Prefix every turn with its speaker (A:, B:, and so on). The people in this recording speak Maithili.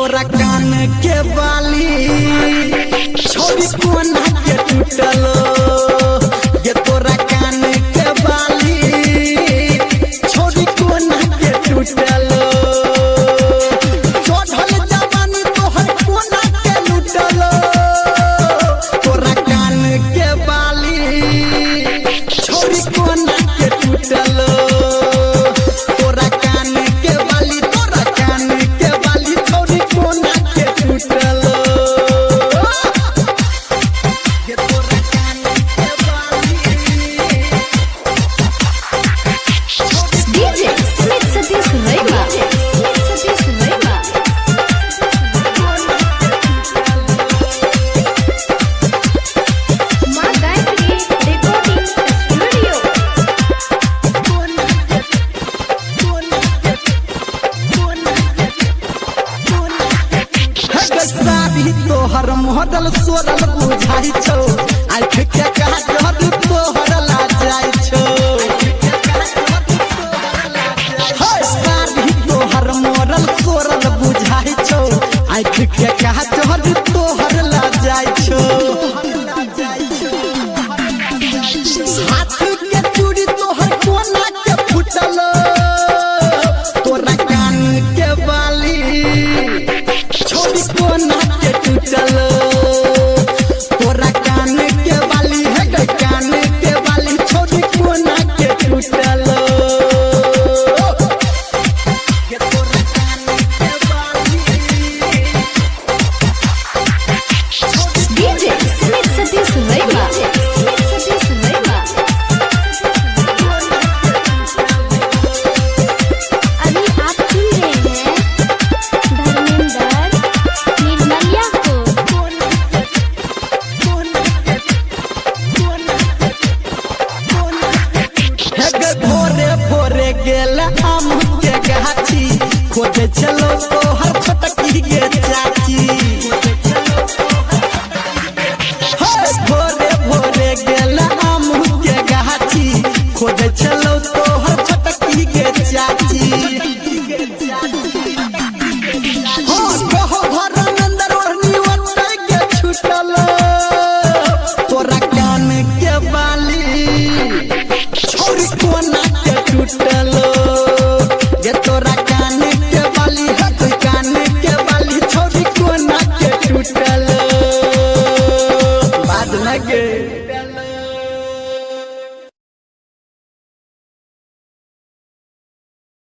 A: तोरा कान के बाली छोरी कोना के टूटल, ये तोरा कान के बाली छोरी कोना के टूटल। चढ़ल जवानी तोहर कोना के लूटल, तोरा कान के बाली छोरी कोना के टूटल। तोरा कान के बाली, तोरा कान के बाली छोरी कोना के टूटल। ये तोरा कान के बाली।
B: DJ Smith Satish Verma. Smith Satish Verma. माँ गायत्री रिकॉर्डिंग स्टूडियो।
A: साड़ी तोहर मोहडल सोरल बुझाई छौ, आँख के काजर तोहर लाजाई छौ। हे साड़ी तोहर मोरल सोरल बुझाई छौ, आँख के काजर तोहर लाजाई छौ। हाथ के चूड़ी तोहर कोना के फुटल, तोरा कान के बाली छोरी कोना के टूटल। तोरा कान के बाली है गे कान के बाली छोरी कोना के टूटल। ये तोरा कान के बाली।
B: DJ Smith Satish Verma. Smith Satish Verma.
C: अभी आप सुन रहे हैं धर्मेंद्र निर्मलिया को।
A: हे गे भोरे भोरे गेल आम के गाछी, खोजे चलो तोहर छोटकी गे चाची। हे भोरे भोरे गेल आम के गाछी, खोजे चलो तोहर छोटकी गे चाची। हाँ, कहो धर्मेंद्र ओढ़नी ओतै गे छूटल, तोरा कान के बाली छोरी कोना के टूटल। ये तोरा कान के बाली है तू कान के बाली छोरी कोना के टूटल। बाद में गे।